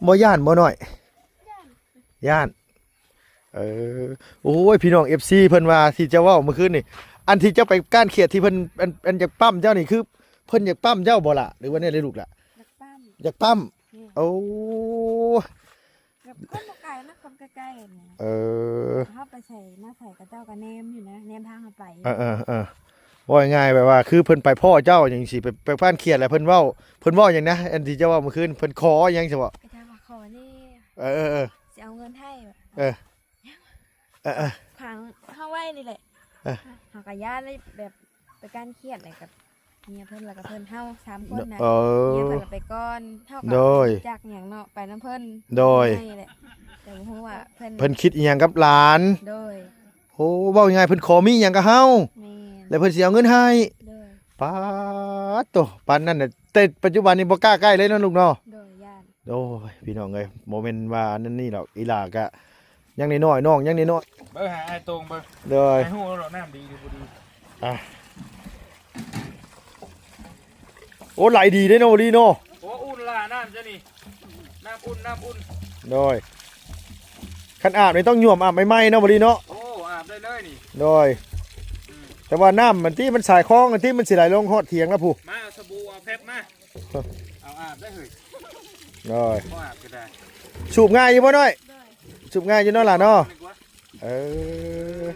ບໍ່ຢ້ານບໍ່ນ້ອຍ? ຢ້ານ ເອີ ໂອ້ຍ ພີ່ນ້ອງເອັຟຊີ ເພິ່ນວ່າທີ່ເຈົ້າເວົ້າມື້ຄືນນີ້ ອັນທີ່ເຈົ້າໄປກ້ານຂຽດທີ່ເພິ່ນ ອັນ ອັນຢາກປ້ຳເຈົ້ານີ້ ຄືເພິ່ນຢາກປ້ຳເຈົ້າບໍ່ລະ ຫຼືວ່າແນວໃດລູກລະ? ຢາກປ້ຳ ຢາກປ້ຳ ແມ່ນ ໂອ້ ແບບຄົນບໍ່ໄກນະ ຄົນໃກ້ໆນີ້ ເອີ ເຮົາໄປໃສມາໃສ ເຂົາເຈົ້າກໍແນມຢູ່ນະ ແນມທາງເຮົາໄປ ເອີໆໆ ເວົ້າງ່າຍໆ ແບບວ່າຄືເພິ່ນໄປພໍ້ເຈົ້າຫຍັງຊີ້ ໄປ ໄປກ້ານຂຽດແລ້ວເພິ່ນເວົ້າ ເພິ່ນເວົ້າຫຍັງນະ ອັນທີ່ເຈົ້າເວົ້າມື້ຄືນ ເພິ່ນຂໍຫຍັງຊີ້ບໍ? ເຂົາເຈົ້າວ່າຂໍແດ່ ເອີໆໆ ຊິເອົາເງິນໃຫ້ ເອີ ເອີໆໆ ຂັງເຮົາໄວ້ນີ້ແຫຼະ ເອີ ເຮົາກໍຢ້ານແບບໄປກ້ານຂຽດແລ້ວກໍ ເມຍເພິ່ນ ແລ້ວກໍເພິ່ນ ເຮົາສາມຄົນນະ ເອີ ເມຍເພິ່ນກໍໄປກ່ອນ ເຮົາກໍ ໂດຍ ບໍ່ຮູ້ຈັກຫຍັງເນາະ ໄປນຳເພິ່ນ ໂດຍ ແຕ່ບໍ່ຮູ້ວ່າເພິ່ນ ເພິ່ນຄິດອີ່ຫຍັງກັບຫຼານ ໂດຍ ໂອ້ ເວົ້າງ່າຍໆ ເພິ່ນຂໍມີຫຍັງກັບເຮົາ ແມ່ນ ແລ້ວເພິ່ນຊິເອົາເງິນໃຫ້ ໂດຍ ປາດໂທ້ ປານນັ້ນນະ ແຕ່ປັດຈຸບັນນີ້ບໍ່ກ້າໃກ້ເລີຍເນາະລູກເນາະ ໂດຍ ຢ້ານ ໂອ້ຍ ພີ່ນ້ອງເອີຍ ບໍ່ແມ່ນວ່າອັນນັ້ນນີ້ດອກ ອີຫຼ້າກະ ຍັງນ້ອຍໆ ນ້ອງຍັງນ້ອຍໆ ເບິ່ງຫາອ້າຍໂຕ່ງເບິ່ງ ໂດຍ ອ້າຍຮູ້ແລ້ວດອກ ນ້ຳດີຫຼືບໍ່ດີ ອ່ະ ໂອ້ ໄຫຼດີເດ້ເນາະ ບໍລີເນາະ ໂອ້ ອຸ່ນຫຼ້ານ້ຳເຈົ້ານີ້ ນ້ຳອຸ່ນ ນ້ຳອຸ່ນ ໂດຍ ຄັນອາບນີ້ຕ້ອງຍວມອາບໃໝ່ໆ ເນາະ ບໍລີເນາະ ໂອ້ ອາບໄດ້ເລີຍນີ້ ໂດຍ ອືມ ແຕ່ວ່ານ້ຳມັນທີ່ມັນສາຍຄອງອັນທີ່ມັນຊິໄຫຼລົງຮອດຖຽງລະພຸ້ນ ມາເອົາສະບູ ເອົາແພັບມາ ເອົາອາບໄດ້ເຮີ້ຍ ໂດຍ ບໍ່ອາບກໍໄດ້ ສູບງ່າຍຢູ່ບໍ່ນ້ອຍ? ໂດຍ ສູບງ່າຍຢູ່ເນາະຫຼ້າເນາະ ເອີ ເອີ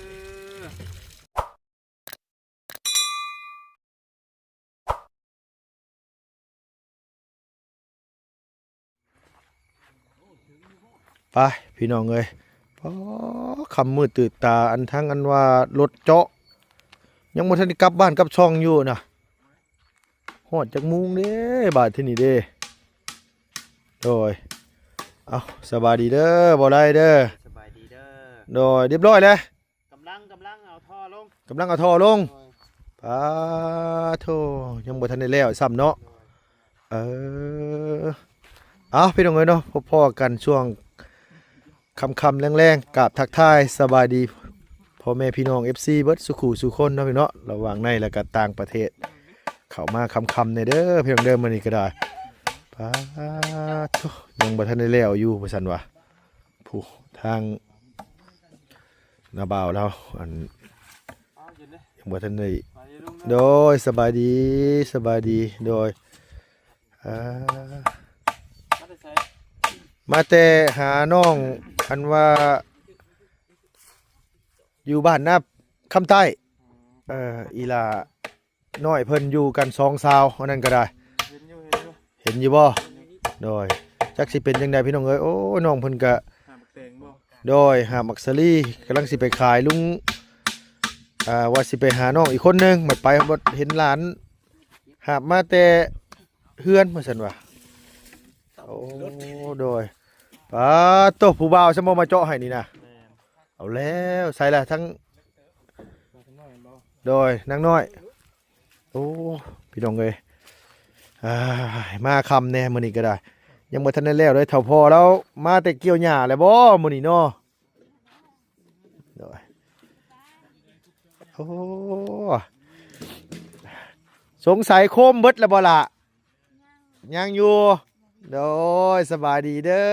ໄປພີ່ນ້ອງເອີຍ ປ້າ ຄ່ຳມືດຕື່ນຕາ ອັນທັງອັນວ່າລົດເຈາະ ຍັງບໍ່ທັນໄດ້ກັບບ້ານກັບຊ່ອງຢູ່ນະ ຮອດຈັກໂມງເດ້ບາດທີນີ້ເດ້ ໂດຍ ເອົ້າ ສະບາຍດີເດີ ບໍ່ໄດ້ເດີ ສະບາຍດີເດີ ໂດຍ ຮຽບຮ້ອຍແລ້ວ ກຳລັງ ກຳລັງເອົາທໍ່ລົງ ກຳລັງເອົາທໍ່ລົງ ໂດຍ ປາໂທ ຍັງບໍ່ທັນໄດ້ແລ້ວຊ້ຳເນາະ ໂດຍ ເອີ ເອົ້າ ພີ່ນ້ອງເອີຍເນາະ ພົບພໍ້ກັນຊ່ວງຄ່ຳໆ ແລງໆ ກາບທັກທາຍສະບາຍດີ ພໍ່ແມ່ພີ່ນ້ອງເອັຟຊີເບິດສູ່ຄູ່ສູ່ຄົນເນາະ ພີ່ນ້ອງເນາະ ລະຫວ່າງໃນ ແລະກະຕ່າງປະເທດ ເຂົ້າມາຄ່ຳໆ ແດ່ເດີ ພີ່ນ້ອງເດີ ມື້ນີ້ກໍໄດ້ ປາໂທ ຍັງບໍ່ທັນໄດ້ແລ້ວຢູ່ ວ່າຊັ້ນວ່າ ຜູ້ທາງນ້າບ່າວລາວ ອັນ ຍັງບໍ່ທັນໄດ້ ໂດຍ ສະບາຍດີ ສະບາຍດີ ໂດຍ ອ່າ ມາແຕ່ໃສ? ມາແຕ່ຫານ້ອງ ອັນວ່າ ຢູ່ບ້ານນາຄຳໃຕ້ ເອີ ອີຫຼ້ານ້ອຍເພິ່ນຢູ່ກັນສອງສາວ ອັນນັ້ນກໍໄດ້ ເຫັນຢູ່ ເຫັນຢູ່ ເຫັນຢູ່ບໍ່? ໂດຍ ຈັກຊິເປັນຈັ່ງໃດພີ່ນ້ອງເອີຍ ໂອ້ຍ ນ້ອງເພິ່ນກະ ຫາໝາກແຕງບໍ່? ໂດຍ ຫາໝາກສາລີ ກຳລັງຊິໄປຂາຍ ລຸງ ອ່າ ວ່າຊິໄປຫານ້ອງອີກຄົນໜຶ່ງ ບັດໄປບໍ່ເຫັນຫຼານ ຫາບມາແຕ່ເຮືອນ ວ່າຊັ້ນວ່າ ໂອ້ ໂດຍ ປາໂຕ ຜູ້ບ່າວຊັ້ນບໍ່ມາເຈາະໃຫ້ນີ້ນະ ແມ່ນ ເອົາແລ້ວ ໃສລະ ທັງ ໂດຍ ນາງນ້ອຍ ໂອ້ ພີ່ນ້ອງເອີຍ ອ້າຍ ມາຄ່ຳແດ່ມື້ນີ້ກໍໄດ້ ຍັງບໍ່ທັນໄດ້ແລ້ວເລີຍ ເຖົ້າພໍ່ລາວມາແຕ່ກ່ຽວຫຍ້າແລ້ວບໍ່ມື້ນີ້ເນາະ ໂດຍ ໂອ້ ສົງໄສໂຄມເບິດແລ້ວບໍ່ລະ? ຍັງຢູ່ ໂດຍ ສະບາຍດີເດີ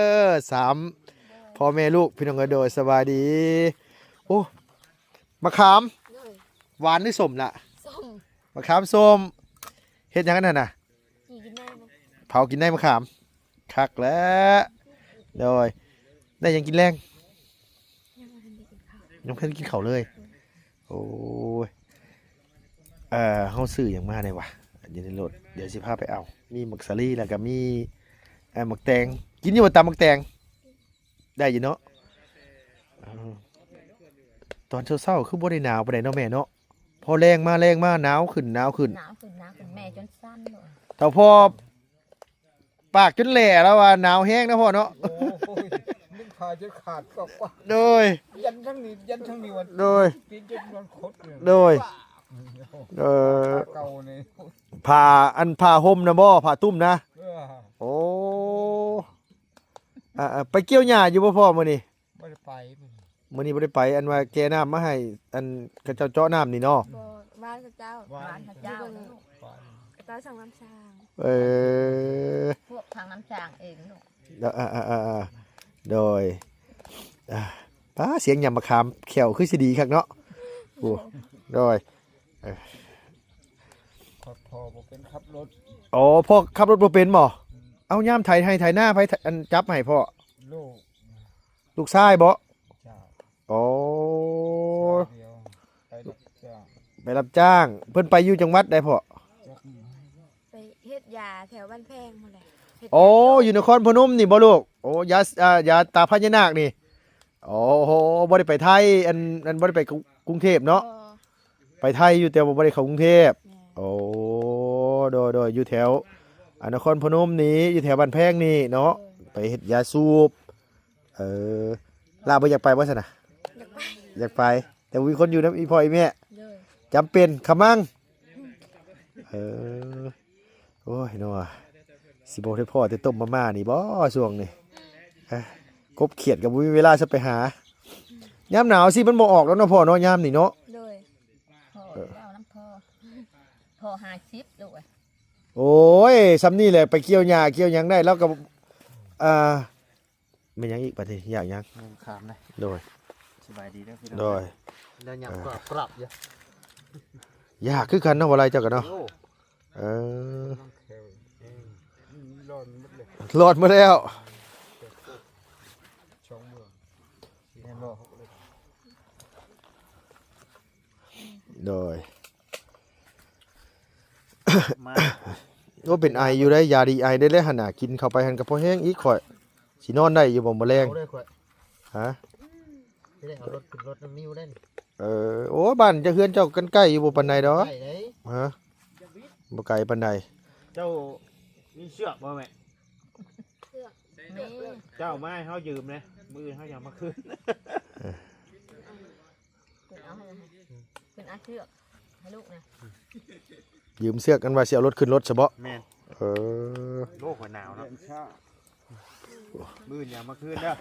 ສາມ ໂດຍ ພໍ່ແມ່ລູກ ພີ່ນ້ອງເອີຍ ໂດຍ ສະບາຍດີ ໂອ້ ມະຂາມ ໂດຍ ຫວານຫຼືສົ້ມລະ? ສົ້ມ ມະຂາມສົ້ມ ເຮັດຫຍັງອັນນັ້ນນະ? ຈີ່ກິນໄດ້ບໍ່? ເຜົາກິນໄດ້ມະຂາມ ຄັກແລ້ວ ໂດຍ ໄດ້ຫຍັງກິນແລງ? ຍັງບໍ່ທັນໄດ້ກິນເຂົ້າ ຍັງບໍ່ທັນກິນເຂົ້າເລີຍ ໂອ້ຍ ເອີ ເຮົາຊື້ຫຍັງມາແດ່ວະ ຢູ່ໃນລົດ ດຽວຊິພາໄປເອົາ ມີໝາກສາລີ ແລ້ວກໍມີ ເອີ ໝາກແຕງ ກິນຢູ່ບໍ່ຕຳໝາກແຕງ? ໄດ້ຢູ່ເນາະ ເອີ ຕອນເຊົ້າໆ ຄືບໍ່ໄດ້ໜາວປານໃດເນາະແມ່ເນາະ ພໍແລງມາ ແລງມາ ໜາວຂຶ້ນ ໜາວຂຶ້ນ ໜາວຂຶ້ນ ໜາວຂຶ້ນ ແມ່ຈົນສັ່ນເນາະ ເຖົ້າພໍ່ ປາກຈົນແຫຼ້ແລ້ວວ່າໜາວແຮງນະພໍ່ເນາະ ໂອ້ຍ ດຶງຜ້າຈົນຂາດກໍວ່າ ໂດຍ ຢັນທາງນີ້ ຢັນທາງນີ້ວ່າ ໂດຍ ຕີນຈົນມັນຂົດເລີຍ ໂດຍ ເອີ ຜ້າເກົ່ານີ້ ຜ້າ ອັນຜ້າຫົ່ມນະບໍ່ ຜ້າຕຸ້ມນະ ເອີ ໂອ້ ອ່າ ໄປກ່ຽວຫຍ້າຢູ່ບໍ່ພໍ່ມື້ນີ້? ບໍ່ໄດ້ໄປ ມື້ນີ້ບໍ່ໄດ້ໄປ ອັນວ່າແກ່ນ້ຳມາໃຫ້ ອັນເຂົາເຈົ້າເຈາະນ້ຳນີ້ເນາະ ບໍ່ ວານເຂົາເຈົ້າ ວານເຂົາເຈົ້າ ເຂົາເຈົ້າສັ່ງນ້ຳສ້າງ ເອີ ພວກທາງນ້ຳສ້າງເອງລູກ ເອີໆ ໂດຍ ອ່າ ປ້າ ສຽງຫຍ້ຳມະຂາມ ແຂ້ວຄືຊິດີຄັກເນາະ. ໂອ້ ໂດຍ ເອີ ພໍ່ ພໍ່ບໍ່ເປັນຂັບລົດ. ອໍ ພໍ່ຂັບລົດບໍ່ເປັນບໍ? ອືມ ເອົາ ຍາມໄຖໄຮ່ໄຖນາ ໃຜ ອັນ ຈັບໃຫ້ພໍ່? ລູກ ລູກຊາຍບໍ? ເຈົ້າ. ອໍ ຊາຍດຽວ ໄປຮັບຈ້າງ ໄປຮັບຈ້າງ. ເພິ່ນໄປຢູ່ຈັງຫວັດໃດພໍ່? ຈັກ ໄປເຮັດຢາແຖວບ້ານແພງພຸ້ນແຫຼະ. ອໍ ເຮັດຢາ ຢູ່ນະຄອນພະນົມນີ້ບໍລູກ? ໂອ້ ຢາ ອ່າ ຢາຕາພະຍານາກນີ້. ໂອ້ໂຫ ບໍ່ໄດ້ໄປໄທ ອັນ ອັນ ບໍ່ໄດ້ໄປກຸ ກຸງເທບເນາະ? ບໍ່ ໄປໄທຢູ່ ແຕ່ວ່າບໍ່ໄດ້ເຂົ້າກຸງເທບ. ແມ່ນ. ໂອ້ ໂດຍໆ ຢູ່ແຖວ ອ່າ ນະຄອນພະນົມນີ້ ຢູ່ແຖວບ້ານແພງນີ້ເນາະ? ໂດຍ. ໄປເຮັດຢາສູບ. ເອີ ຫຼ້າບໍ່ຢາກໄປບໍ່ຊັ້ນນະ? ຢາກໄປ ຢາກໄປ ແຕ່ບໍ່ມີຄົນຢູ່ນຳອີ່ພໍ່ອີ່ແມ່. ໂດຍ. ຈຳເປັນຂະມັງ. ເອີ ໂອ້ຍເນາະ ຊິບໍ່ໄດ້ພໍ້ແຕ່ຕົ້ມມາມ່ານີ້ບໍຊ່ວງນີ້? ເອີ ກົບຂຽດກໍບໍ່ມີເວລາຊິໄປຫາ. ຍາມໜາວຊິມັນບໍ່ອອກດອກເນາະພໍ່ເນາະ ຍາມນີ້ເນາະ? ໂດຍ. ພໍ່ ເອີ ເວົ້ານຳພໍ່ ພໍ່ຫ້າສິບລູກເອີຍ. ໂອ້ຍ ສ່ຳນີ້ແຫຼະ ໄປກ່ຽວຫຍ້າກ່ຽວຫຍັງໄດ້ ລາວກໍ ອ່າ ແມ່ນຫຍັງອີກບັດນີ້? ຢາກຫຍັງ? ແມ່ນຂາມນະ. ໂດຍ. ສະບາຍດີເດີພີ່ນ້ອງ. ໂດຍ. ແລ້ວຫຍັງ ອ່າ ກຣາບໆຢູ່. ຢາກຄືກັນເນາະ ບໍ່ໄລ່ເຈົ້າກໍເນາະ. ໂອ້ ເອີ ກຳລັງແຂວເອງ ຮ້ອນໝົດເລີຍ ຮ້ອນໝົດແລ້ວ. ຊ່ອງເມືອງ ແມ່ນບໍ່? ໂດຍ. ມາ ໂອ້ ເປັນໄອຢູ່ໄດ໋ ຢາດີໄອໄດ້ແລ້ວຫັ້ນນະ ກິນເຂົ້າໄປຫັ້ນກໍພໍແຮງອີກຂ້ອຍ. ຊິນອນໄດ້ຢູ່ບໍ່ມື້ແລງ? ເອົາເລີຍຂ້ອຍ. ຮະ? ຊິໄດ້ເອົາລົດຂຶ້ນລົດນຳນິວໄດ້ນີ້. ເອີ ໂອ້ ບ້ານເຈົ້າ ເຮືອນເຈົ້າກັນໃກ້ຢູ່ບໍ່ປານໃດດອກ. ໃກ້ເດ້. ຮະ? ບໍ່ໄກປານໃດ. ເຈົ້າມີເຊືອກບໍ່ແມ່? ເຊືອກມີ. ເຈົ້າເອົາມາໃຫ້ເຮົາຢືມແດ່ ມື້ອື່ນເຮົາຈະເອົາມາຄືນ. ເອີ ເພິ່ນເອົາໃຫ້ ເພິ່ນເອົາເຊືອກໃຫ້ລູກນະ. ຢືມເຊືອກ ອັນວ່າຊິເອົາລົດຂຶ້ນລົດຊະເບາະ? ແມ່ນ. ເອີ ໂອ້ ຂ້ອຍໜາວເນາະ. ມື້ອື່ນຢ່າມາຄືນເດີ.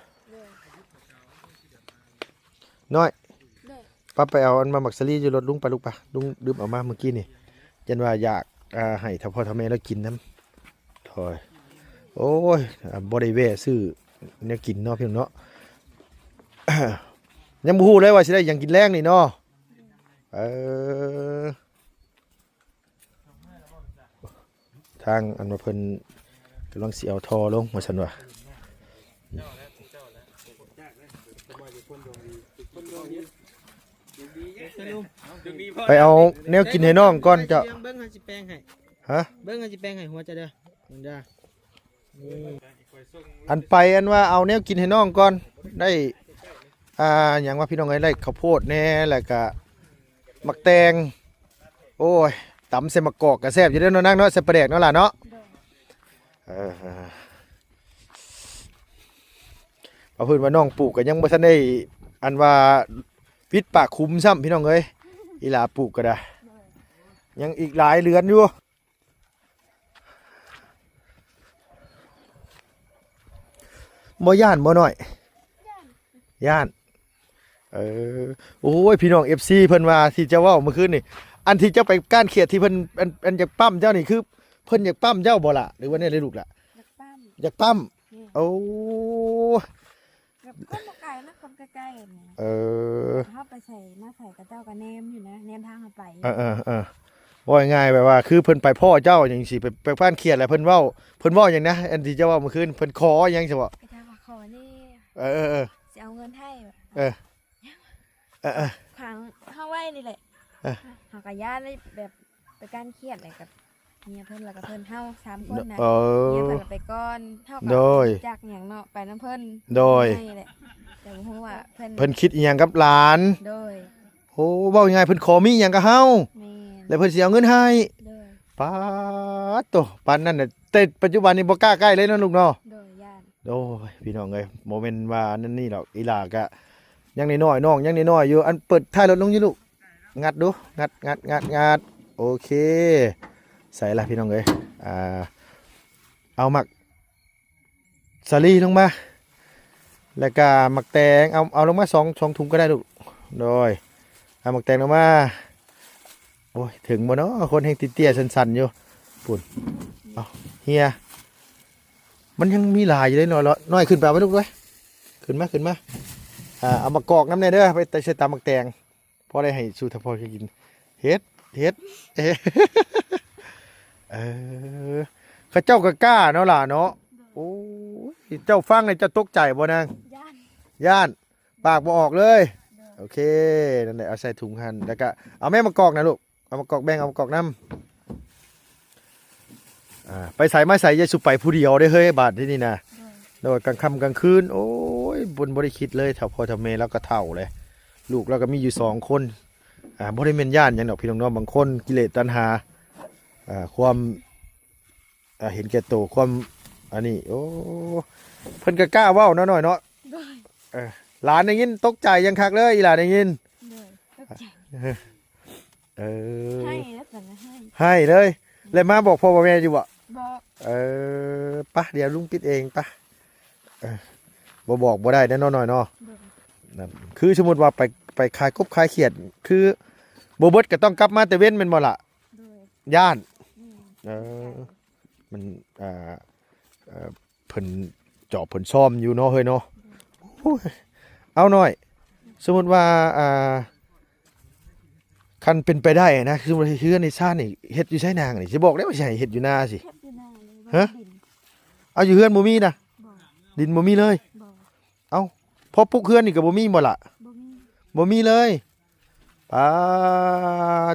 ນ້ອຍ ປ້າໄປເອົາອັນໝາກສາລີຢູ່ລົດລຸງໄປລູກປະ ລຸງດື່ມເອົາມາມື້ກີ້ນີ້ ຢ້ານວ່າຢາກ ອ່າ ໃຫ້ເຖົ້າພໍ່ເຖົ້າແມ່ລາວກິນນຳ. ໂອ້ຍ ອ່າ ບໍ່ໄດ້ແວ່ຊື້ແນວກິນເນາະ ພີ່ນ້ອງເນາະ. ຍັງບໍ່ຮູ້ເລີຍວ່າຊິໄດ້ຫຍັງກິນແລງນີ້ເນາະ. ເອີ ທາງອັນວ່າເພິ່ນກຳລັງຊິເອົາທໍ່ລົງວ່າຊັ້ນວ່າ. ໄປເອົາແນວກິນໃຫ້ນ້ອງກ່ອນເຈົ້າ. ເບິ່ງ ເຮົາຊິແປງໃຫ້. ຮະ? ເບິ່ງ ເຮົາຊິແປງໃຫ້ຫົວເຈົ້າເດີ. ເບິ່ງເດີ. ອັນໄປ ອັນວ່າເອົາແນວກິນໃຫ້ນ້ອງກ່ອນ ໄດ້ ອ່າ ຫຍັງວ່າ ພີ່ນ້ອງເອີຍ ໄດ້ເຂົ້າໂພດແດ່ ແລ້ວກະໝາກແຕງ. ໂອ້ຍ ຕຳໃສ່ໝາກກອກກະແຊບຢູ່ເດ້ເນາະນາງເນາະ ໃສ່ປາແດກເນາະຫຼານເນາະ. ເອີ ເອົາ ເພິ່ນວ່ານ້ອງປູກກະຍັງບໍ່ທັນໄດ້ ອັນວ່າປິດປາກຂຸມຊ້ຳ ພີ່ນ້ອງເອີຍ. ອີຫຼາປູກກະໄດ້ ຍັງອີກຫຼາຍເດືອນຢູ່. ບໍ່ຢ້ານບໍ່ນ້ອຍ? ຢ້ານ ຢ້ານ. ເອີ ໂອ້ຍ ພີ່ນ້ອງເອັຟຊີ ເພິ່ນວ່າທີ່ເຈົ້າເວົ້າມື້ຄືນນີ້ ອັນທີ່ເຈົ້າໄປກ້ານຂຽດທີ່ເພິ່ນ ອັນ ອັນຢາກປ້ຳເຈົ້ານີ້ ຄືເພິ່ນຢາກປ້ຳເຈົ້າບໍ່ລະ ຫຼືວ່າແນວໃດລູກລະ? ຢາກປ້ຳ ຢາກປ້ຳ. ແມ່ນ. ໂອ້ ແບບຄົນບໍ່ໄກນະ ຄົນໃກ້ໆນີ້. ເອີ ເຮົາໄປໃສມາໃສ ເຂົາເຈົ້າກໍແນມຢູ່ນະ ແນມທາງເຮົາໄປ. ເອີໆ ເວົ້າງ່າຍໆ ແບບວ່າຄືເພິ່ນໄປພໍ້ເຈົ້າຫຍັງຊີ້ ໄປ ໄປກ້ານຂຽດແລ້ວເພິ່ນເວົ້າ ເພິ່ນເວົ້າຫຍັງນະ ອັນທີ່ເຈົ້າເວົ້າມື້ຄືນ ເພິ່ນຂໍຫຍັງຊີ້ບໍ? ເຂົາເຈົ້າວ່າຂໍແດ່. ເອີໆ ຊິເອົາເງິນໃຫ້. ເອີ ເອີໆ ຂັງເຮົາໄວ້ນີ້ແຫຼະ. ເອີ ເຮົາກໍຢ້ານແບບໄປກ້ານຂຽດແຫຼະ ກັບເມຍເພິ່ນ ແລ້ວກໍເພິ່ນ ເຮົາສາມຄົນນະ. ເອີ ເມຍເພິ່ນກໍໄປກ່ອນ ເຮົາກໍ ໂດຍ ຈັກຫຍັງເນາະ ໄປນຳເພິ່ນ. ໂດຍ ແຕ່ບໍ່ຮູ້ວ່າເພິ່ນ ເພິ່ນຄິດອີ່ຫຍັງກັບຫຼານ. ໂດຍ. ໂອ້ ເວົ້າງ່າຍໆ ເພິ່ນຂໍມີຫຍັງກັບເຮົາ. ແມ່ນ. ແລ້ວເພິ່ນຊິເອົາເງິນໃຫ້. ໂດຍ. ປາດໂທ້ ປານນັ້ນນະ ແຕ່ປັດຈຸບັນນີ້ບໍ່ກ້າໃກ້ເລີຍເນາະລູກເນາະ. ໂດຍ ຢ້ານ. ໂອ້ຍ ພີ່ນ້ອງເອີຍ ບໍ່ແມ່ນວ່ານັ້ນນີ້ດອກ ອີຫຼ້າກະຍັງນ້ອຍໆ ນ້ອງຍັງນ້ອຍໆຢູ່. ອັນເປີດທ້າຍລົດລົງຢູ່ລູກ ງັດດູ ງັດໆໆໆ. ໂອເຄ ໃສ່ລະພີ່ນ້ອງເອີຍ ອ່າ ເອົາໝາກສາລີລົງມາ ແລ້ວກະໝາກແຕງ ເອົາ ເອົາລົງມາສອງ ສອງຖົງກໍໄດ້ລູກ. ໂດຍ ເອົາໝາກແຕງລົງມາ. ໂອ້ຍ ເຖິງບໍ່ເນາະ ຄົນແຮ່ງເຕ້ຍໆ ຊັນໆ ຢູ່ພຸ້ນ. ເອົາ ເຮຍ ມັນຍັງມີຫຼາຍຢູ່ເດ້ນ້ອຍ ນ້ອຍຂຶ້ນໄປເອົາໄວ້ລູກດ້ວຍ ຂຶ້ນມາ ຂຶ້ນມາ ອ່າ ເອົາໝາກກອກນຳແດ່ເດີ ໄປໃສ່ຕຳໝາກແຕງ ພໍໄດ້ໃຫ້ສູ່ທະພອນກິນ ເຮັດ ເຮັດ ເອີ ເຂົາເຈົ້າກໍກ້າເນາະຫຼ້າເນາະ ໂອ້ຍ ເຈົ້າຟັງແລ້ວເຈົ້າຕົກໃຈບໍ່ນາງ? ຢ້ານ ຢ້ານ ປາກບໍ່ອອກເລີຍ ໂອເຄ ນັ້ນແຫຼະ ເອົາໃສ່ຖົງຫັ້ນ ແລ້ວກະເອົາແມ່ໝາກກອກນະລູກ ເອົາໝາກກອກແບ່ງ ເອົາໝາກກອກນຳ ອ່າ ໄປໃສມາໃສຢ່າສູ່ໄປຜູ້ດຽວເດ້ເຮີ້ຍ ບາດທີນີ້ນະ ໂດຍ ກາງຄ່ຳກາງຄືນ ໂອ້ຍ ເພິ່ນບໍ່ໄດ້ຄິດເລີຍ ເຖົ້າພໍ່ເຖົ້າແມ່ລາວກໍເຖົ້າແລ້ວ ລູກລາວກໍມີຢູ່ສອງຄົນ ອ່າ ບໍ່ໄດ້ແມ່ນຢ້ານຫຍັງດອກພີ່ນ້ອງເນາະ ບາງຄົນກິເລດຕັນຫາ ອ່າ ຄວາມ ອ່າ ເຫັນແກ່ໂຕ ຄວາມ ອັນນີ້ ໂອ້ ເພິ່ນກໍກ້າເວົ້າເນາະ ນ້ອຍເນາະ ໂດຍ ເອີ ຫຼານໄດ້ຍິນຕົກໃຈຢ່າງຄັກເລີຍ ອີຫຼາໄດ້ຍິນ ໂດຍ ຕົກໃຈ ເອີ ເອີ ໄຫ້ແລ້ວກໍໄຫ້ ໄຫ້ເລີຍ ແລ້ວມາບອກພໍ່ບອກແມ່ຢູ່ບໍ່? ບອກ ເອີ ປະ ດຽວລຸງປິດເອງ ປະ ເອີ ບໍ່ບອກບໍ່ໄດ້ເດ້ນ້ອຍເນາະ ໂດຍ ນັ້ນ ຄືສົມມຸດວ່າໄປ ໄປຂາຍກົບຂາຍຂຽດ ຄືບໍ່ເບິດກໍຕ້ອງກັບມາແຕ່ເວັນແມ່ນບໍ່ລະ? ໂດຍ ຢ້ານ ອືມ ເອີ ມັນ ອ່າ ເອີ ເພິ່ນຈອບເພິ່ນຊອມຢູ່ເນາະເຮີ້ຍເນາະ ໂອ້ຍ ເອົານ້ອຍ ສົມມຸດວ່າ ອ່າ ຄັນເປັນໄປໄດ້ນະ ຄືເຮືອນໃນຊານນີ້ເຮັດຢູ່ໃສນາງນີ້ ຊິບອກໄດ້ວ່າຊິໃຫ້ເຮັດຢູ່ນາຊິ ເຮັດຢູ່ນາເລີຍ ຮະ? ບໍ່ໄດ້ດິນ ເອົາຢູ່ເຮືອນບໍ່ມີນະ? ບໍ່ ດິນບໍ່ມີເລີຍ? ບໍ່ ເອົ້າ ພໍປຸກເຮືອນນີ້ກໍບໍ່ມີບໍ່ລະ? ບໍ່ມີ ບໍ່ມີເລີຍ ປາ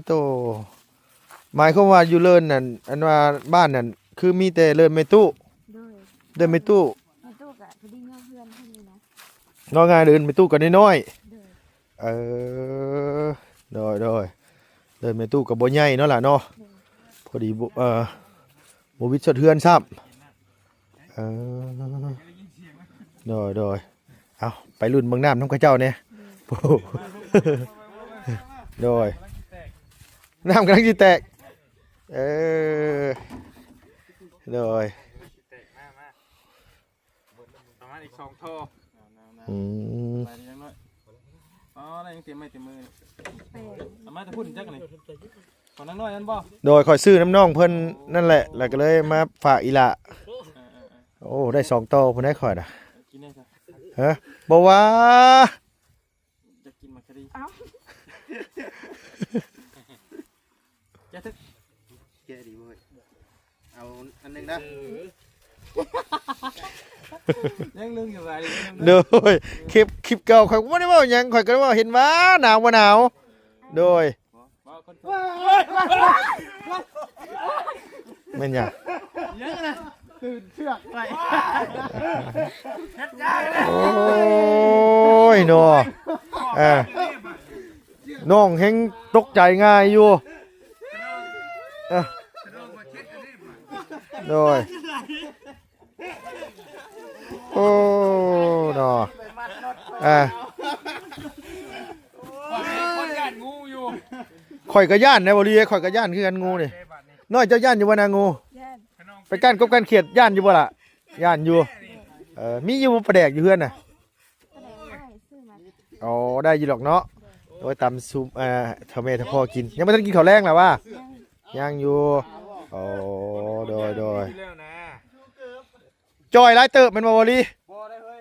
ໂຕ ໝາຍຄວາມວ່າຢູ່ເລີນນັ້ນ ອັນວ່າບ້ານນັ້ນ ຄືມີແຕ່ເລີນແມ່ຕູ້ ໂດຍ ເລີນແມ່ຕູ້ ແມ່ຕູ້ກໍພໍດີຍໍເຮືອນເພິ່ນນີ້ນະ ເວົ້າງ່າຍເລີນແມ່ຕູ້ກໍນ້ອຍໆ ໂດຍ ເອີ ໂດຍ ໂດຍ ເລີນແມ່ຕູ້ກໍບໍ່ໃຫຍ່ເນາະຫຼ້າເນາະ ໂດຍ ພໍດີບໍ່ ເອີ ບໍ່ວິດຊອດເຮືອນຊ້ຳ ເອີ ໂດຍ ໂດຍ ເອົາ ໄປລຸ້ນເບິ່ງນ້ຳນຳເຂົາເຈົ້າແດ່ ໂດຍ ໂດຍ ນ້ຳກຳລັງຊິແຕກ ເອີ ໂດຍ ປະມານອີກສອງທໍ່ ອືມ ໄປເລີຍນ້ອຍ ອໍ ໄດ້ຍັງເຕັມໄມ້ເຕັມມື ເອົາມາແຕ່ພຸ້ນຈັກອັນນີ້ ຂອງນາງນ້ອຍນັ້ນບໍ່? ໂດຍ ຂ້ອຍຊື້ນຳນ້ອງເພິ່ນນັ້ນແຫຼະ ແລ້ວກໍເລີຍມາຝາກອີ່ຫຼ້າ ເອີໆໆ ໂອ້ ໄດ້ສອງຕໍ່ພຸ້ນໄດ໋ຂ້ອຍນະ ກິນໄດ້ຊະ ຮະ ບໍ່ວ່າ ຢາກກິນໝາກຄະດີ ເອົ້າ ແກະຖືກ ແກະດີເວີຍ ເອົາອັນໜຶ່ງນະ ຍັງລຶ້ງຢູ່ວ່າ ໂດຍ ຄລິບ ຄລິບເກົ່າ ຂ້ອຍບໍ່ໄດ້ເວົ້າຫຍັງ ຂ້ອຍກໍເວົ້າເຫັນວ່າໜາວບໍ່ໜາວ ໂດຍ ບໍ່ ບໍ່ ຄົນ ແມ່ນຫຍັງ? ຍັງນະ ຕື່ນເຊືອກໄວ້ ໂອ້ຍເນາະ ເອີ ນ້ອງແຮ່ງຕົກໃຈງ່າຍຢູ່ ເອີ ໂດຍ ໂອ້ ເນາະ ອ່າ ຂ້ອຍເປັນຄົນຢ້ານງູຢູ່ ຂ້ອຍກໍຢ້ານນະ ບໍ່ລີ ຂ້ອຍກໍຢ້ານຄືກັນງູນີ້ ນ້ອຍ ເຈົ້າຢ້ານຢູ່ບໍ່ນະງູ? ຢ້ານ ໄປກ້ານກົບກ້ານຂຽດ ຢ້ານຢູ່ບໍ່ລະ? ຢ້ານຢູ່ ເອີ ມີຢູ່ບໍ່ປາແດກຢູ່ເຮືອນນະ? ປາແດກອ້າຍຊື້ມາ ອໍ ໄດ້ຢູ່ດອກເນາະ ໂດຍ ໂອ້ຍ ຕຳຊຸມ ເອີ ເຖົ້າແມ່ເຖົ້າພໍ່ກິນ ຍັງບໍ່ທັນກິນເຂົ້າແລງລະຫວາ? ຍັງ ຍັງຢູ່ ອໍ ໂດຍ ໂດຍ ຈ່ອຍຫຼາຍເຕີບແມ່ນບໍ່ ບໍ່ລີ? ບໍ່ໄດ້ເຮີ້ຍ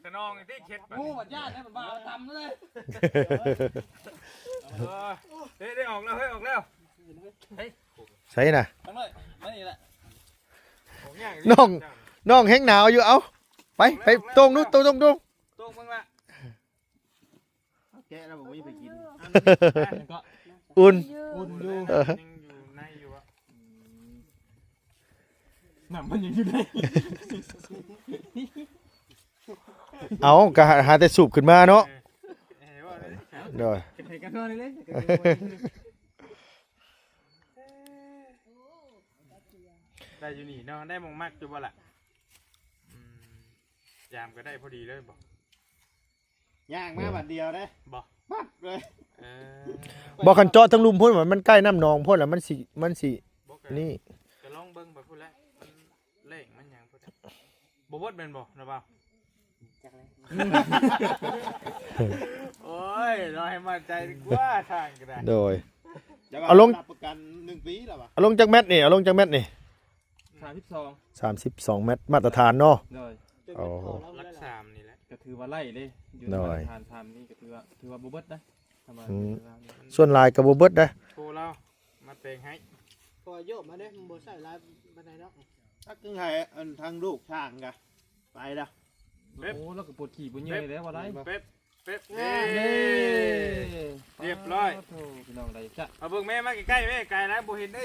ຂະນອງຕິເຄັດ ງູບັດຢ້ານໃຫ້ມັນມາເອົາຕຳເລີຍ ເອີ ເດ້ ໄດ້ອອກແລ້ວເຮີ້ຍ ອອກແລ້ວ ໃສນະ? ນ້ອງ ນ້ອງແຮ່ງໜາວຢູ່ ເອົ້າ ໄປ ໄປໂຕ່ງດູ ໂຕ່ງ ໂຕ່ງ ໂຕ່ງ ໂຕ່ງເບິ່ງລະ ເອົາແກະແລ້ວບໍ່ມີໃຜກິນ ອຸ່ນ ອຸ່ນຢູ່ ເອີ ຍັງຢູ່ໃນຢູ່ອະ ອືມ ນ້ຳມັນຍັງຢູ່ໃນ ເອົາ ກະຫາ ຫາແຕ່ສູບຂຶ້ນມາເນາະ ເອີ ເອີ ວ່າແລ້ວ ໂດຍ ກະໃຫ້ກັນນອນເລີຍ ໄດ້ຢູ່ນີ້ເນາະ ໄດ້ໝ່ອງມັກຢູ່ບໍ່ລະ? ອືມ ຍາມກໍໄດ້ພໍດີເລີຍບໍ່? ຍ່າງມາບາດດຽວເດ້ ບໍ່ ປັບເລີຍ ເອີ ບໍ່ ຄັນເຈາະທາງລຸ່ມພຸ້ນ ມັນໃກ້ນ້ຳໜອງພຸ້ນລະ ມັນຊິ ມັນຊິ ບໍ່ ກະ ນີ້ ກະລອງເບິ່ງໄປພຸ້ນແຫຼະ ມັນແລ້ງມັນຫຍັງພຸ້ນ ບໍ່ເບິດແມ່ນບໍ່ ນະບ່າວ? ຈັກແລ້ວ ໂອ້ຍ ລອໃຫ້ໝັ້ນໃຈດີກວ່າ ທາງກໍໄດ້ ໂດຍ ເອົາລົງ ຮັບປະກັນໜຶ່ງປີແລ້ວຫວາ? ເອົາລົງຈັກແມັດນີ້ ເອົາລົງຈັກແມັດນີ້? ອືມ ສາມສິບສອງ ສາມສິບສອງແມັດ ມາດຕະຖານເນາະ. ໂດຍ ໂອ້ ຫຼັກສາມນີ້ແຫຼະ ກໍຖືວ່າໄລ່ເດ້ ຢູ່ ໂດຍ ມາດຕະຖານສາມນີ້ ກໍຖືວ່າ ຖືວ່າບໍ່ເບິດນະ ທຳມະດາ ອືມ ເປັນເວລານີ້ ສ່ວນຫຼາຍກໍບໍ່ເບິດນະ ໂທລາວມາແຕ່ງໃຫ້ ພໍໂຍກມາເດ້ ມັນບໍ່ໃຊ້ຫຼາຍປານໃດດອກ. ຕັກຈຶ່ງໃຫ້ອັນທາງລູກຊ່າງກະໄປລະ ເປັບ ໂອ້ ລາວກໍປວດຂີ້ປວດເຍີ້ຍແລ້ວວ່າໄດ້ ເປັບ ເປັບ ເອີ ເອີ ຮຽບຮ້ອຍ. ໂອ້ ພີ່ນ້ອງໄດ້ຈະ ເອົາເບິ່ງແມ່ມາໃກ້ໆແມ່ ໄກແລ້ວບໍ່ເຫັນເດ້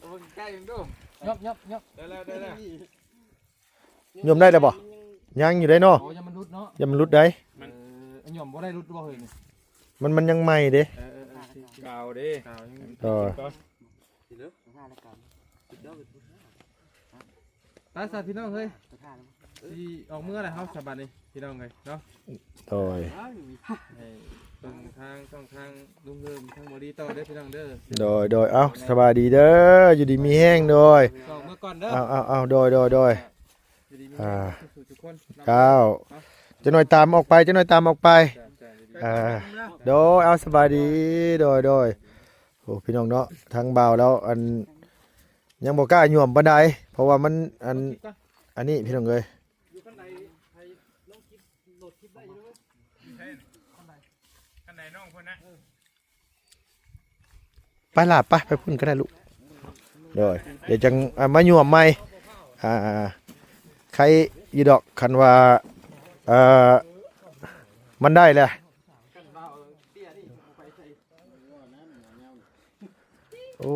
ເອົາເບິ່ງໃກ້ໆເບິ່ງດູ ຍອບໆໆ ໄດ້ແລ້ວ ໄດ້ແລ້ວ. ຫຍ້ອມໄດ້ແລ້ວບໍ່? ຍັງຢູ່ເດ້ເນາະ. ໂອ້ ຢ້ານມັນຫຼຸດເນາະ ຢ້ານມັນຫຼຸດໄດ໋. ມັນ ເອີ ຫຍ້ອມບໍ່ໄດ້ຫຼຸດບໍ່ເຮີ້ຍນີ້? ມັນ ມັນຍັງໃໝ່ເດ້. ເອີ ເອີ ເອີ ກາວເດ້ ກາວຍັງ ເອີ ໄປຊະພີ່ນ້ອງເອີຍ ຊິອອກເມືອແລ້ວເຮົາ ສະບາຍດີພີ່ນ້ອງເອີຍເນາະ. ໂດຍ ໃຫ້ເບິ່ງທາງຊ່ອງທາງລຸງເຮີມ ທາງບໍ່ດີຕໍ່ເດີພີ່ນ້ອງເດີ. ໂດຍ ໂດຍ ເອົ້າ ສະບາຍດີເດີ ຢູ່ດີມີແຮງ. ໂດຍ ອອກເມືອກ່ອນເດີ. ເອົ້າ ເອົ້າ ເອົ້າ ໂດຍ ໂດຍ ໂດຍ ຢູ່ດີມີແຮງ ອ່າ ທຸກໆຄົນ. ເຈົ້າ ຈັກໜ້ອຍຕາມອອກໄປ ຈັກໜ້ອຍຕາມອອກໄປ. ເຈົ້າ ເຈົ້າ ຢູ່ດີ ອ່າ ໂດຍ ເອົ້າ ສະບາຍດີ. ໂດຍ ໂດຍ ໂອ້ ພີ່ນ້ອງເນາະ ທາງບ່າວລາວ ອັນ ຍັງບໍ່ກ້າຫຍ້ອມປານໃດ ເພາະວ່າມັນ ອັນ ອັນນີ້ພີ່ນ້ອງເອີຍ ຢູ່ຄັນໃດ ໃຫ້ລົງຄລິບ ໂຫຼດຄລິບໄດ້ຢູ່ເດີ ຄັນໃດ ຄັນໃດນ້ອງເພິ່ນນະ. ໄປລະ ໄປ ໄປພຸ້ນກໍໄດ້ລູກ. ໂດຍ ດຽວຈັ່ງ ອ່າ ມາຫຍ້ອມໃໝ່. ອ່າ ໄຄຢູ່ດອກ ຄັນວ່າ ເອີ ມັນໄດ້ແຫຼະ. ໂອ້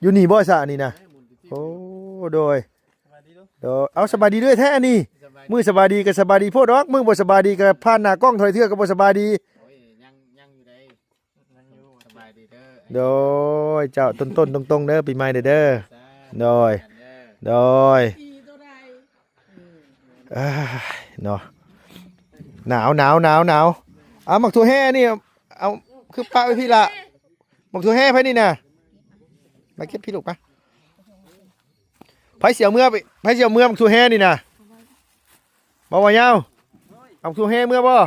ຢູ່ນີ້ບໍ່ສະອັນນີ້ນະ? ໂອ້ ໂດຍ ສະບາຍດີເດີ້ ໂດຍ ເອົ້າ ສະບາຍດີເດີ້ແທ້ອັນນີ້ ສະບາຍດີ ມື້ສະບາຍດີກໍສະບາຍດີໂພດດອກ ມື້ບໍ່ສະບາຍດີກໍຜ່ານໜ້າກ້ອງເທົ່າໃດເທື່ອກໍບໍ່ສະບາຍດີ. ໂອ້ຍ ຍັງ ຍັງຢູ່ໃດ໋ ຍັງຢູ່ ສະບາຍດີເດີ້. ໂດຍ ເຈົ້າ ຕົ້ນໆ ຕົງໆ ເດີ້ ປີໃໝ່ເດີ້ ສາທຸ ໂດຍ ກັນເດີ້ ໂດຍ ປີໂຕໃດ ເອີຍ ເນາະ ໜາວ ໜາວ ໜາວ ໜາວ. ເອົາ ໝາກຖົ່ວແຮ່ນີ້ ເອົາ ຄືປະໄວ້ພີ້ລະ ໝາກຖົ່ວແຮ່ໃຜນີ້ນະ ມາເກັບພີ້ລູກ ໄປ. ໃຜຊິເອົາເມືອ ໃຜຊິເອົາເມືອ ໝາກຖົ່ວແຮ່ນີ້ນະ ບໍ່ວ່າຍາວ ເອົາຖົ່ວແຮ່ເມືອບໍ່?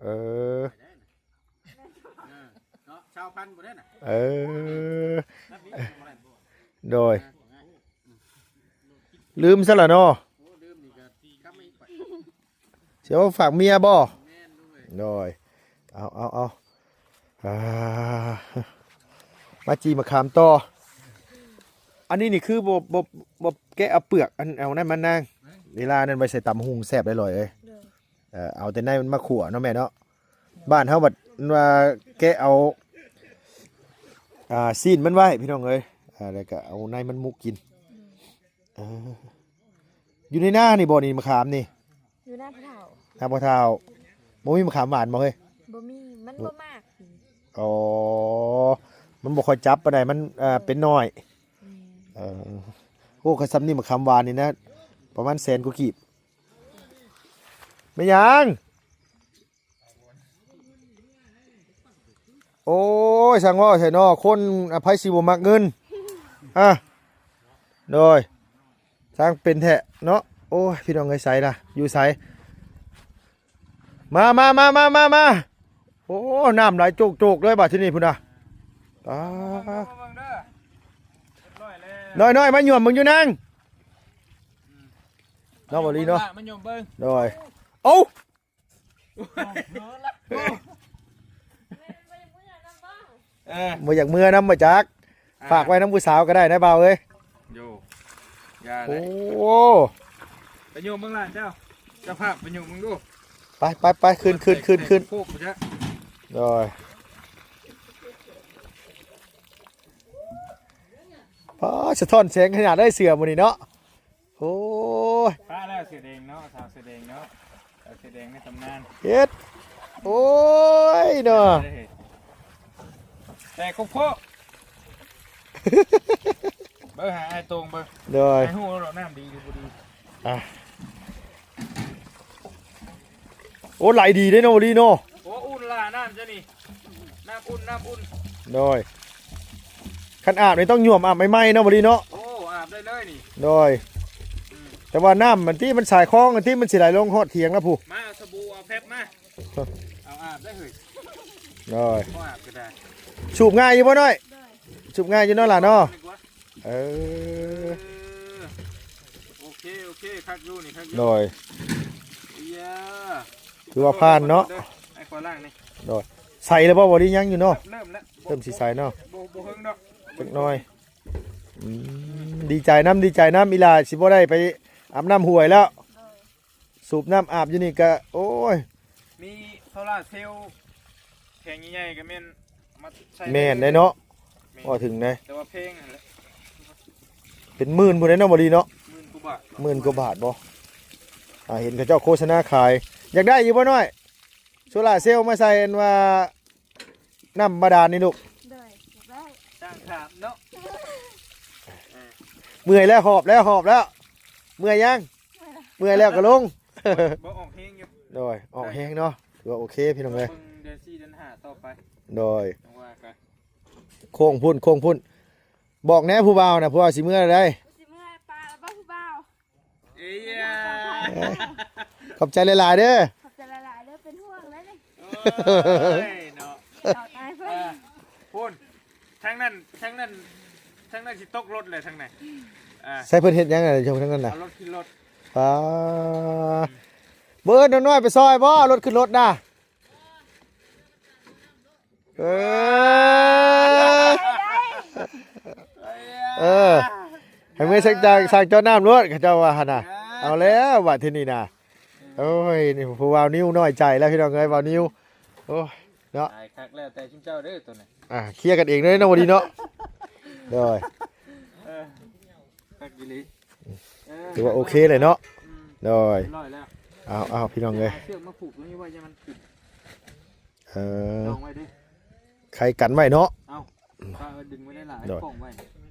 ເອີ ເນາະ ຊາວພັນບໍ່ໄດ້ນະ ເອີ ໂດຍ ລືມຊະລະເນາະ ໂອ້ ລືມນີ້ກໍກັບມາອີກ ຊິເອົາຝາກເມຍບໍ່? ແມ່ນ ໂດຍ ເອົາ ເອົາ ເອົາ ອ່າ ມາຈີ່ມະຂາມຕໍ່. ອັນນີ້ນີ້ຄືບໍ່ ບໍ່ ບໍ່ແກະເອົາເປືອກ ອັນ ເອົານັ້ນມານາງ ເວລານັ້ນໄວ້ໃສ່ຕຳຫຸ່ງແຊບຫຼາຍໆເອີຍ. ໂດຍ ເອີ ເອົາແຕ່ໃນມັນມາຂົ້ວເນາະແມ່ເນາະ ບ້ານເຮົາບັດວ່າແກະເອົາ ອ່າ ຊີ້ນມັນໄວ້ພີ່ນ້ອງເອີຍ ອ່າ ແລ້ວກໍເອົາໃນມັນໝຸກກິນ. ເອີ ຢູ່ໃນນານີ້ບໍ່ນີ້ ມະຂາມນີ້? ຢູ່ນາພໍ່ເຖົ້າ ນາພໍ່ເຖົ້າ ບໍ່ມີມະຂາມຫວານບໍ່ເຮີ້ຍ? ບໍ່ມີ ມັນບໍ່ມັກ. ອໍ ມັນບໍ່ຄ່ອຍຈັບປານໃດ ມັນ ເອີ ເປັນນ້ອຍ. ແມ່ນ ເອີ ໂອ້ ຄັນຊ່ຳນີ້ມະຂາມຫວານນີ້ນະ ປະມານແສນກວ່າກີບ. ແມ່ນຫຍັງ? ໂອ້ຍ ຊ່າງເວົ້າແທ້ເນາະ ຄົນ ອາ ໃຜຊິບໍ່ມັກເງິນ ອາ ໂດຍ ຊ່າງເປັນແທ້ເນາະ. ໂອ້ຍ ພີ່ນ້ອງເອີຍ ໃສລະ ຢູ່ໃສ? ມາ ມາ ມາ ໂອ້ ນ້ຳໄຫຼໂຈກໆເລີຍບາດທີນີ້ພຸ້ນນະ. ຕາ ນ້ອຍໆ ມາຫຍ້ອມເບິ່ງຢູ່ນາງ ເນາະ ບໍ່ລີເນາະ ມາຫຍ້ອມເບິ່ງ ໂດຍ ໂອ້ ເອີ ບໍ່ຢາກເມືອນຳບໍ່ຈັກ ອ່າ ຝາກໄວ້ນຳຜູ້ສາວກໍໄດ້ນະບ່າວເອີຍ. ໂຢ ຢ່າໄດ໋ ໂອ້ ໄປໂຍມເບິ່ງຫຼານເຈົ້າ ເຈົ້າພາບໄປໂຍມເບິ່ງດູ. ໄປ ໄປ ໄປ ຂຶ້ນ ຂຶ້ນ ຂຶ້ນ ຂຶ້ນ ໂອ້ຍ ປ້າ ສະທ້ອນແສງຂະໜາດເລີຍເສື້ອມື້ນີ້ເນາະ. ໂອ້ຍ ປ້າແລ້ວເສື້ອແດງເນາະ ສາວເສື້ອແດງເນາະ ສາວເສື້ອແດງໃນຕຳນານ ເຮັດ ໂອ້ຍເນາະ ແຕ່ຄົບໂຄ ເບິ່ງຫາອ້າຍໂຕ່ງເບິ່ງ ໂດຍ ອ້າຍຮູ້ແລ້ວດອກນ້ຳດີຫຼືບໍ່ດີ ອ່ະ ໂອ້ ໄຫຼດີເດ້ເນາະ ບໍ່ລີເນາະ ໂອ້ ອຸ່ນລະນ້ຳເຈົ້ານີ້ ນ້ຳອຸ່ນ ນ້ຳອຸ່ນ ໂດຍ ຄັນອາບນີ້ຕ້ອງຍວມອາບໃໝ່ໆເນາະ ບໍ່ລີເນາະ ໂອ້ ອາບໄດ້ເລີຍນີ້ ໂດຍ ອືມ ແຕ່ວ່ານ້ຳມັນຕິ ມັນສາຍຄອງອັນຕິ ມັນຊິໄຫຼລົງຮອດຖຽງລະພຸ້ນ ມາ ເອົາສະບູ ເອົາແພັບມາ ເອົາອາບໄດ້ເຮີ້ຍ ໂດຍ ບໍ່ອາບກໍໄດ້ ສູບງ່າຍຢູ່ບໍ່ນ້ອຍ ໂດຍ ສູບງ່າຍຢູ່ເນາະຫຼານເນາະ. ເອີ ເອີ ໂອເຄ ໂອເຄ ຄັກຢູ່ນີ້ ຄັກຢູ່. ໂດຍ ເອີ ຖືວ່າຜ່ານເນາະ. ໃຫ້ຂ້ອຍລ້າງນີ້. ໂດຍ ໃສແລ້ວບໍ່? ບໍ່ໄດ້ ຍັງຢູ່ເນາະ. ເລີ່ມແລ້ວ ເລີ່ມຊິໃສເນາະ. ບໍ່ ບໍ່ເຖິງດອກ ຈັກໜ້ອຍ. ອືມ ດີໃຈນຳ ດີໃຈນຳ. ອີ່ຫຼ້າຊິບໍ່ໄດ້ໄປອາບນ້ຳຫ້ວຍແລ້ວ. ໂດຍ ສູບນ້ຳອາບຢູ່ນີ້ກະ ໂອ້ຍ ມີໂຊລາເຊວແຜງໃຫຍ່ໆ ກະແມ່ນມາໃສ່. ແມ່ນໄດ໋ເນາະ. ແມ່ນ ເວົ້າເຖິງໄດ໋ ແຕ່ວ່າແພງຫັ້ນແຫຼະ ເປັນໝື່ນພຸ້ນເນາະ ບໍ່ດີເນາະ. ໝື່ນກວ່າບາດ ໝື່ນກວ່າບາດບໍ່? ອ່າ ເຫັນເຂົາເຈົ້າໂຄສະນາຂາຍ. ຢາກໄດ້ຢູ່ບໍ່ນ້ອຍ? ໂຊລາເຊວມາໃສ່ອັນວ່າ ນ້ຳບາດານນີ້ລູກ. ໂດຍ ຢາກໄດ້. ຊ່າງຖາມເນາະ. ເມື່ອຍແລ້ວ ຫອບແລ້ວ ຫອບແລ້ວ. ເມື່ອຍຍັງ? ເມື່ອຍແລ້ວກະລົງ. ບໍ່ ອອກແຮງຢູ່. ໂດຍ ອອກແຮງເນາະ. ຖືວ່າໂອເຄພີ່ນ້ອງເອີຍ. ເບິ່ງເດືອນສີ່ເດືອນຫ້າຕໍ່ໄປ. ໂດຍ ຈັ່ງວ່າກັນ. ໂຄ້ງພຸ້ນ ໂຄ້ງພຸ້ນ. ບອກແດ່ຜູ້ບ່າວນະ ຜູ້ບ່າວຊິເມືອແລ້ວໃດ໋. ຊິເມືອປາແລ້ວບໍ່ຜູ້ບ່າວ? ເອີຍ ຂອບໃຈຫຼາຍໆເດີ. ຂອບໃຈຫຼາຍໆເດີ ເປັນຫ່ວງເດ້ນີ້. ໂອ້ຍເນາະ ເອີ ພຸ້ນ ທາງນັ້ນ ທາງນັ້ນ ທາງນັ້ນຊິຕົກລົດແຫຼະ ທາງນັ້ນ. ອ່າ ໃສ່ເພິ່ນເຮັດຫຍັງນະ ຢູ່ທາງນັ້ນນະ? ເອົາລົດຂຶ້ນລົດ. ປາ ບໍ່ເອີ້ນນ້ອງນ້ອຍໄປຊ່ອຍບໍ່? ເອົາລົດຂຶ້ນລົດນະ. ເອີ ເອີ ໃຫ້ເມືອສ້າງຈາກ ສ້າງເຈາະນ້ຳໂລດ ເຂົາເຈົ້າວ່າຫັ້ນນະ. ເອົາແລ້ວບາດທີນີ້ນະ. ໂອ້ຍ ນີ້ຜູ້ບ່າວນິວນ້ອຍໃຈແລ້ວພີ່ນ້ອງເອີຍ ບ່າວນິວ. ໂອ້ຍ ເນາະ ຕາຍຄັກແລ້ວແຕ່ຊຸມເຈົ້າເດີໂຕນີ້. ອ່າ ເຄຍກັນເອງເລີຍເນາະ ບໍ່ດີເນາະ. ໂດຍ ເອີ ຄັກອີ່ຫຼີ. ເອີ ຖືວ່າໂອເຄເລີຍເນາະ. ອືມ ໂດຍ ຮຽບຮ້ອຍແລ້ວ. ເອົາ ເອົາ ພີ່ນ້ອງເອີຍ ເອົາເຊືອກມາຜູກຕົງນີ້ໄວ້ ຢ່າມັນຂຶ້ນ. ເອີ ດອງໄວ້ເດີ ໄຂກັນໄວ້ເນາະ. ເອົາ ອືມ ດຶງໄວ້ຫຼາຍໆ ໂດຍ ຂ້ອງໄວ້.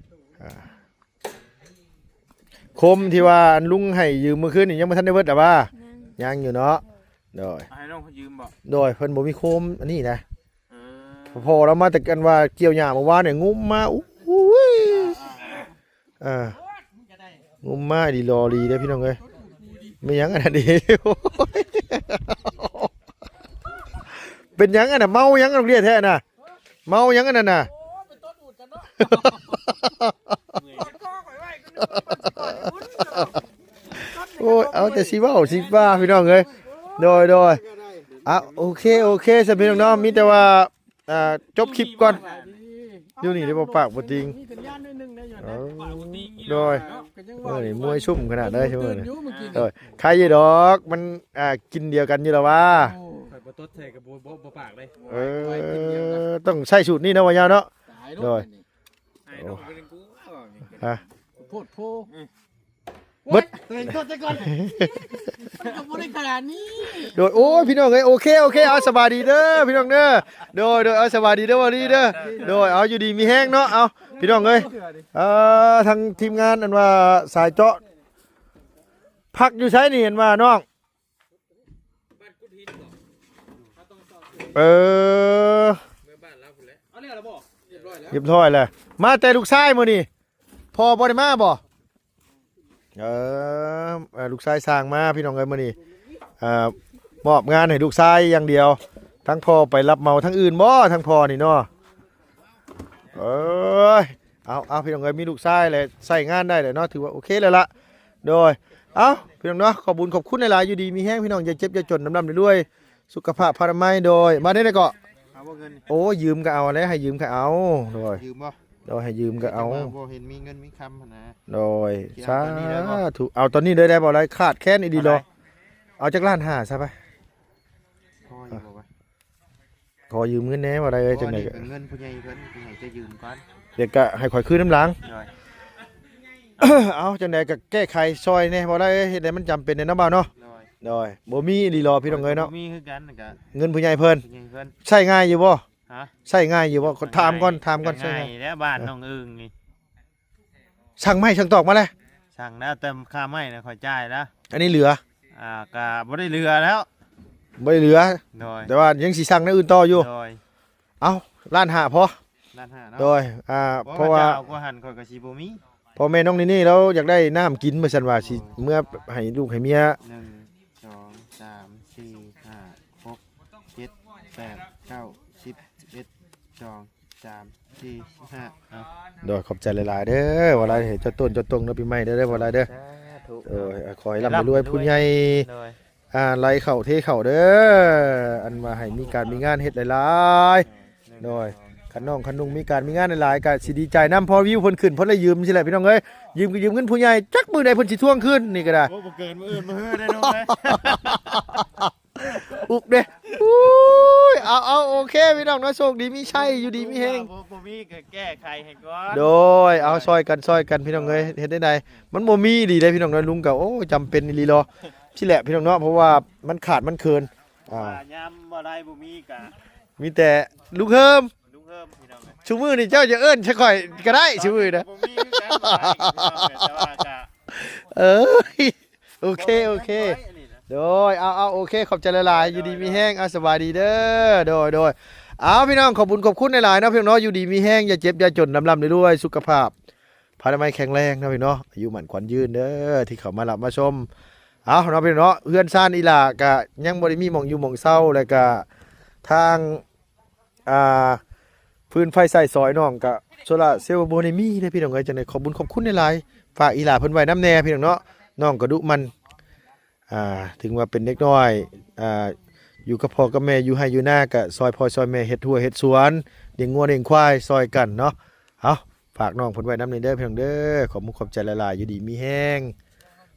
ອ່າ ໂຄມທີ່ວ່າອັນລຸງໃຫ້ຢືມມື້ຄືນນີ້ ຍັງບໍ່ທັນໄດ້ເບິດລະຫວາ? ຍັງ ຍັງຢູ່ເນາະ. ໂດຍ ໃຫ້ນ້ອງເພິ່ນຢືມບໍ່? ໂດຍ ເພິ່ນບໍ່ມີໂຄມອັນນີ້ນະ. ເອີ ພໍ່ລາວມາແຕ່ອັນວ່າກ່ຽວຫຍ້າມື້ວານນີ້ ງຸ້ມມາ ໂອ້ຍ ອ່າໆໆ ອ່າ ງຸ້ມມາອີ່ຫຼີຫຼໍ່ຫຼີເດ້ພີ່ນ້ອງເອີຍ. ແມ່ນຫຍັງອັນນັ້ນເດ? ເປັນຫຍັງອັນນະ? ເມົາຫຍັງໂຮງຮຽນແທ້ນະ? ເມົາຫຍັງອັນນັ້ນນະ? ໂອ້ ເປັນຕົ້ນອູດກັນເນາະ. ໂອ້ຍ ເອົາແຕ່ຊິເວົ້າຊິວ່າພີ່ນ້ອງເອີຍ. ໂດຍ ໂດຍ ອ່ະ ໂອເຄ ໂອເຄ ຊັ້ນພີ່ນ້ອງເນາະ ມີແຕ່ວ່າ ອ່າ ຈົບຄລິບກ່ອນ. ຢູ່ນີ້ໄດ້ບໍ່ປາກບໍ່ຕິງ. ມີສັນຍານໜ້ອຍໜຶ່ງໄດ້ຢູ່ນະ. ເອີ ໂດຍ ເອີ ມວຍຊຸ່ມຂະໜາດເລີຍ. ເອີ ໄຄຢູ່ດອກ ມັນ ອ່າ ກິນດຽວກັນຢູ່ລະຫວາ. ໂອ້ ຂ້ອຍບໍ່ຕົດໃສ່ກໍບໍ່ ບໍ່ ບໍ່ປາກເລີຍ. ເອີ ຕ້ອງໃຊ້ສູດນີ້ເນາະ ວ່າຍາວເນາະ. ໂດຍ ຮະ ໂພດໂພ. ເບິດ ໂອ້ຍ ໂຕເອງໂທດໃສ່ກ່ອນ ມັນກໍບໍ່ໄດ້ຂະໜາດນີ້. ໂດຍ ໂອ້ຍ ພີ່ນ້ອງເອີຍ ໂອເຄ ໂອເຄ ເອົາ ສະບາຍດີເດີພີ່ນ້ອງເດີ. ໂດຍ ໂດຍ ເອົາ ສະບາຍດີເດີ ເວົ້າດີເດີ. ໂດຍ ເອົາ ຢູ່ດີມີແຮງເນາະ. ເອົາ ພີ່ນ້ອງເອີຍ ເອີ ທາງທີມງານອັນວ່າສາຍເຈາະ ພັກຢູ່ໃສນີ້ ເຫັນວ່ານ້ອງ? ເອີ ເມືອບ້ານລາວພຸ້ນແຫຼະ. ເອົາແລ້ວລະບໍ່? ຮຽບຮ້ອຍແລ້ວ ຮຽບຮ້ອຍແລ້ວ. ມາແຕ່ລູກຊາຍມື້ນີ້ ພໍ່ບໍ່ໄດ້ມາບໍ່? ເອີ ເອີ ລູກຊາຍສ້າງມາພີ່ນ້ອງເອີຍ ມື້ນີ້ ເອີ ມອບງານໃຫ້ລູກຊາຍຢ່າງດຽວ. ທັງພໍ່ໄປຮັບເໝົາທາງອື່ນບໍ່ ທັງພໍ່ນີ້ເນາະ? ເອີຍ ເອົາ ເອົາ ພີ່ນ້ອງເອີຍ ມີລູກຊາຍແລ້ວໃຊ້ງານໄດ້ແລ້ວເນາະ ຖືວ່າໂອເຄແລ້ວລະ. ໂດຍ ເອົາ ພີ່ນ້ອງເນາະ ຂອບບຸນຂອບຄຸນຫຼາຍໆ ຢູ່ດີມີແຮງພີ່ນ້ອງ ຢ່າເຈັບຢ່າຈົນ ລ່ຳໆລວຍໆ ສຸຂະພາບພະນາໄມ. ໂດຍ ມາໄດ້ໃດເກາະ? ເອົາບໍ່ເງິນ? ໂອ້ຍ ຢືມກໍເອົາແຫຼະ ໃຫ້ຢືມກໍເອົາ. ໂດຍ ຢືມບໍ່? ໂດຍ ໃຫ້ຢືມກໍເອົາ. ແຕ່ວ່າບໍ່ເຫັນມີເງິນມີຄຳຫັ້ນນະ. ໂດຍ ສາທຸ ເອົາຕອນນີ້ເລີຍໄດ້ບໍ່? ລາຍຂາດແຄ້ນອີ່ຫຼີເນາະ. ເທົ່າໃດ? ເອົາຈັກລ້ານຫ້າຊະໄປ. ພໍຢູ່ບໍ່ວະ? ຂໍຢືມເງິນແດ່ ບໍ່ໄດ້ເອີຍ. ບໍ່ ຈັ່ງໃດ ອັນນີ້ກໍເງິນຜູ້ໃຫຍ່ເພິ່ນ ຜູ້ໃຫຍ່ຈະຢືມກ່ອນ ດຽວກະໃຫ້ຂ້ອຍຄືນນຳຫຼັງ. ໂດຍ ເອົາ ຈັ່ງໃດກໍແກ້ໄຂຊ່ອຍແດ່ ບໍ່ໄດ້ເອີຍ ເຮັດໃດມັນຈຳເປັນແດ່ເນາະ ບ່າວເນາະ. ໂດຍ ໂດຍ ບໍ່ມີອີ່ຫຼີຫຼໍພີ່ນ້ອງເອີຍເນາະ. ບໍ່ມີຄືກັນ ກໍເງິນຜູ້ໃຫຍ່ເພິ່ນ ຜູ້ໃຫຍ່ເພິ່ນ. ໃຊ້ງ່າຍຢູ່ບໍ່? ຮະ? ໃຊ້ງ່າຍຢູ່ບໍ່? ຖາມກ່ອນ ຖາມກ່ອນ. ໃຊ້ງ່າຍແລ້ວ ບ້ານນ້ອງເອີງນີ້. ສັ່ງໄມ້ສັ່ງຕອກມາແລ້ວ? ສັ່ງແລ້ວ ແຕ່ຄ່າໄມ້ນະຂ້ອຍຈ່າຍແລ້ວ. ອັນນີ້ເຫຼືອ? ອ່າ ກະບໍ່ໄດ້ເຫຼືອແລ້ວ ບໍ່ໄດ້ເຫຼືອ. ໂດຍ ແຕ່ວ່າຍັງຊິສັ່ງແນວອື່ນຕໍ່ຢູ່. ໂດຍ ເອົ້າ ລ້ານຫ້າພໍ. ລ້ານຫ້າເນາະ. ໂດຍ ອ່າ ເພາະວ່າ ເພາະວ່າເຈົ້າເອົາກວ່າຫັ້ນ ຂ້ອຍກໍຊິບໍ່ມີ. ພໍ່ແມ່ນ້ອງນີ້ນີ້ ລາວຢາກໄດ້ນ້ຳກິນ ວ່າຊັ້ນວ່າ ຊິເມືອໃຫ້ລູກໃຫ້ເມຍ. ໜຶ່ງ ສອງ ສາມ ສີ່ ຫ້າ ຫົກ ເຈັດ ແປດ ເກົ້າ ສິບ ສິບເອັດ ສອງ ສາມ ສີ່ ສິບຫ້າ ເອົາ ໂດຍ ຂອບໃຈຫຼາຍໆເດີ ບໍ່ຫຼາຍ ໃຫ້ເຈົ້າຕົ້ນເຈົ້າຕົງເດີ ປີໃໝ່ເດີ ບໍ່ຫຼາຍເດີ ສາທຸ ໂດຍ ຂໍໃຫ້ລ່ຳໃຫ້ລວຍ ຜູ້ໃຫຍ່ ໂດຍ ອ່າ ໄຫຼເຂົ້າເທເຂົ້າເດີ ອັນວ່າໃຫ້ມີການມີງານເຮັດຫຼາຍໆ ໂດຍ ຄັນນ້ອງຄັນນຸ່ງມີການມີງານຫຼາຍໆ ກໍຊິດີໃຈນຳ ເພາະວິວເພິ່ນຂຶ້ນ ເພິ່ນເລີຍຢືມຊີ້ແຫຼະ ພີ່ນ້ອງເອີຍ ຢືມກໍຢືມເງິນຜູ້ໃຫຍ່ ຈັກມື້ໃດເພິ່ນຊິທວງຄືນ ນີ້ກໍໄດ້ ໂອ້ ບໍ່ເກີນມື້ອື່ນມື້ຮືໄດ້ນ້ອງເອີຍ ອຸກເດ້ ອຸ້ຍ ເອົາໆ ໂອເຄ ພີ່ນ້ອງເນາະ ໂຊກດີມີໄຊ ຢູ່ດີມີແຮງ ບໍ່ ບໍ່ມີກໍແກ້ໄຂໃຫ້ກ່ອນ ໂດຍ ເອົາ ຊ່ອຍກັນ ຊ່ອຍກັນ ພີ່ນ້ອງເອີຍ ເຮັດແນວໃດ ມັນບໍ່ມີອີ່ຫຼີເດ້ ພີ່ນ້ອງເອີຍ ລຸງກໍ ໂອ້ ຈຳເປັນອີ່ຫຼີເນາະ ຊີ້ແຫຼະ ພີ່ນ້ອງເນາະ ເພາະວ່າມັນຂາດມັນເຂີນ ອ່າ ວ່າຍາມບໍ່ໄດ້ບໍ່ມີກະ ມີແຕ່ລຸງເຮີມ ລຸງເຮີມ ພີ່ນ້ອງເອີຍ ຊຸມື້ນີ້ເຈົ້າຈະເອີ້ນໃສ່ຂ້ອຍກໍໄດ້ ຊຸມື້ນີ້ນະ ບໍ່ມີຄືກັນ ບໍ່ໄດ້ ພີ່ນ້ອງເອີຍ ແຕ່ວ່າກະ ເອີຍ ໂອເຄ ໂອເຄ ໂດຍ ເອົາ ເອົາ ໂອເຄ ຂອບໃຈຫຼາຍໆ ຢູ່ດີມີແຮງ ເອົາ ສະບາຍດີເດີ ໂດຍ ໂດຍ ເອົາ ພີ່ນ້ອງ ຂອບບຸນຂອບຄຸນຫຼາຍໆເນາະ ພີ່ນ້ອງເນາະ ຢູ່ດີມີແຮງ ຢ່າເຈັບຢ່າຈົນ ລ່ຳໆລວຍໆ ສຸຂະພາບ ພະລານາໄມແຂງແຮງເນາະ ພີ່ນ້ອງເນາະ ອາຍຸໝັ້ນຂວັນຍືນເດີ ທີ່ເຂົ້າມາຮັບມາຊົມ ເອົາເນາະ ພີ່ນ້ອງເນາະ ເຮືອນຊານອີ່ຫຼ້າກະຍັງບໍ່ໄດ້ມີໝ່ອງຢູ່ໝ່ອງເຊົາ ແລ້ວກະທາງ ອ່າ ຟືນໄຟໃຊ້ສອຍນ້ອງກະໂຊລາເຊວບໍ່ໄດ້ມີເດ້ ພີ່ນ້ອງເອີຍ ຈັ່ງໃດຂອບບຸນຂອບຄຸນຫຼາຍໆ ຝາກອີ່ຫຼ້າເພິ່ນໄວ້ນຳແດ່ ພີ່ນ້ອງເນາະ ນ້ອງກະດຸໝັ່ນ ອ່າ ເຖິງວ່າເປັນເດັກນ້ອຍ ອ່າ ຢູ່ກັບພໍ່ກັບແມ່ ຢູ່ໄຮ່ຢູ່ນາ ກະຊ່ອຍພໍ່ຊ່ອຍແມ່ເຮັດຮົ້ວເຮັດສວນ ລ້ຽງງົວລ້ຽງຄວາຍຊ່ອຍກັນເນາະ ເອົາ ຝາກນ້ອງເພິ່ນໄວ້ນຳແດ່ເດີ ພີ່ນ້ອງເດີ ຂອບມຸກຂອບໃຈຫຼາຍໆ ຢູ່ດີມີແຮງ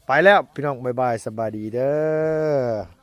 ໄປແລ້ວ ພີ່ນ້ອງ ບາຍບາຍ ສະບາຍດີເດີ.